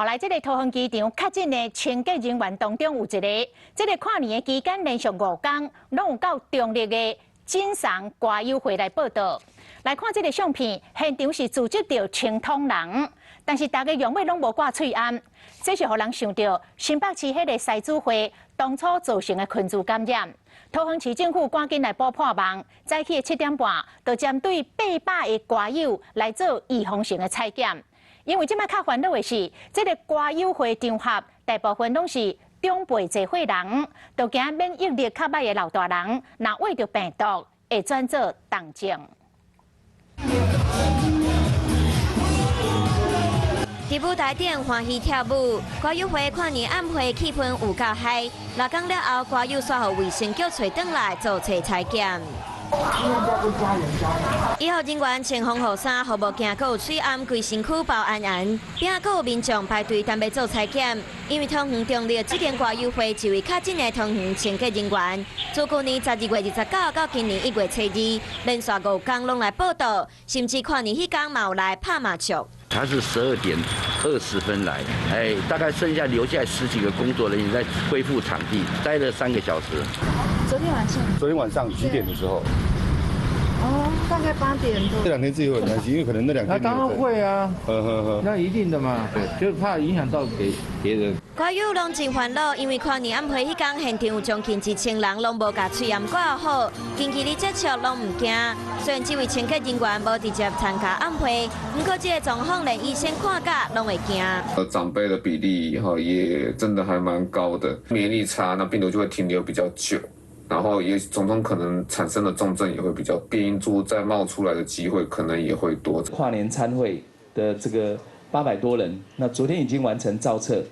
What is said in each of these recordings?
後來這个桃園機場確診的清潔人員當中有一个，這个跨年的期間連續5工攏有到中坜的錦送歌友會來報到。來看這个相片，現場是組織著清桶人，但是大家用尾攏無掛喙罨，這是予人想著新北市彼个獅子會當初造成的群聚感染。桃園市政府趕緊來補破網，早起的7點半，就針對800个歌友來做預防性的採檢。因為這擺較煩惱的是，這个歌友會場合大部分攏是長輩濟歲人，就驚免疫力較䆀的老大人，若秽著病毒會轉做重症。佇舞台頂歡喜跳舞，歌友會跨年晚會氣氛有夠嗨。六工了後，歌友煞予衛生局揣轉來做冊採檢。醫護人員穿防護衫、護目鏡，閣有喙罨，規身軀包嚴嚴。邊仔閣有民眾排隊等欲做採檢，因為桃園中壢這間歌友會一位確診的桃園清潔人員，自舊年12月29到今年1月初2，連續5工攏來報到，甚至跨年彼工嘛有來拍麻將。他是12點20分來，哎，大概剩下留下來十幾個工作人員在恢復場地，待了3個小時。昨天晚上。昨天晚上幾點的時候？哦，大概8點多。這兩天自己會很擔心，因為可能那兩天。那當然會啊，那一定的嘛，對，就是怕影響到給別人。歌友攏真煩惱，因為跨年晚會彼工現場有將近1000人，攏無共喙罨掛好，近距離接觸攏毋驚。雖然這位清潔人員無直接參加晚會，毋過這个狀況連醫生看甲攏會驚。長輩的比例哈也真的還蠻高的，免疫力差，那病毒就會停留比較久。然後也從中可能產生的重症也會比較變異株再冒出來的機會可能也會多。跨年餐會的這個800多人，那昨天已經完成造冊，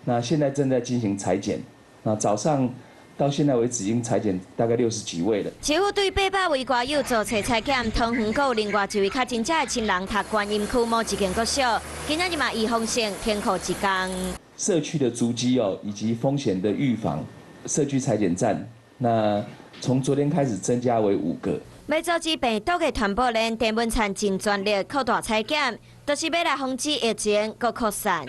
那現在正在進行採檢。那早上到現在為止已經採檢大概60幾位了。市府對800位歌友做冊採檢，桃園閣有另外一位確診者的親人讀觀音區某一間國小，今仔日嘛預防性停課一工。社區的足跡哦，以及風險的預防，社區採檢站。那從昨天開始增加為5個。欲阻止病毒的傳播鏈，鄭文燦盡全力擴大採檢，就是欲來防止疫情閣擴散。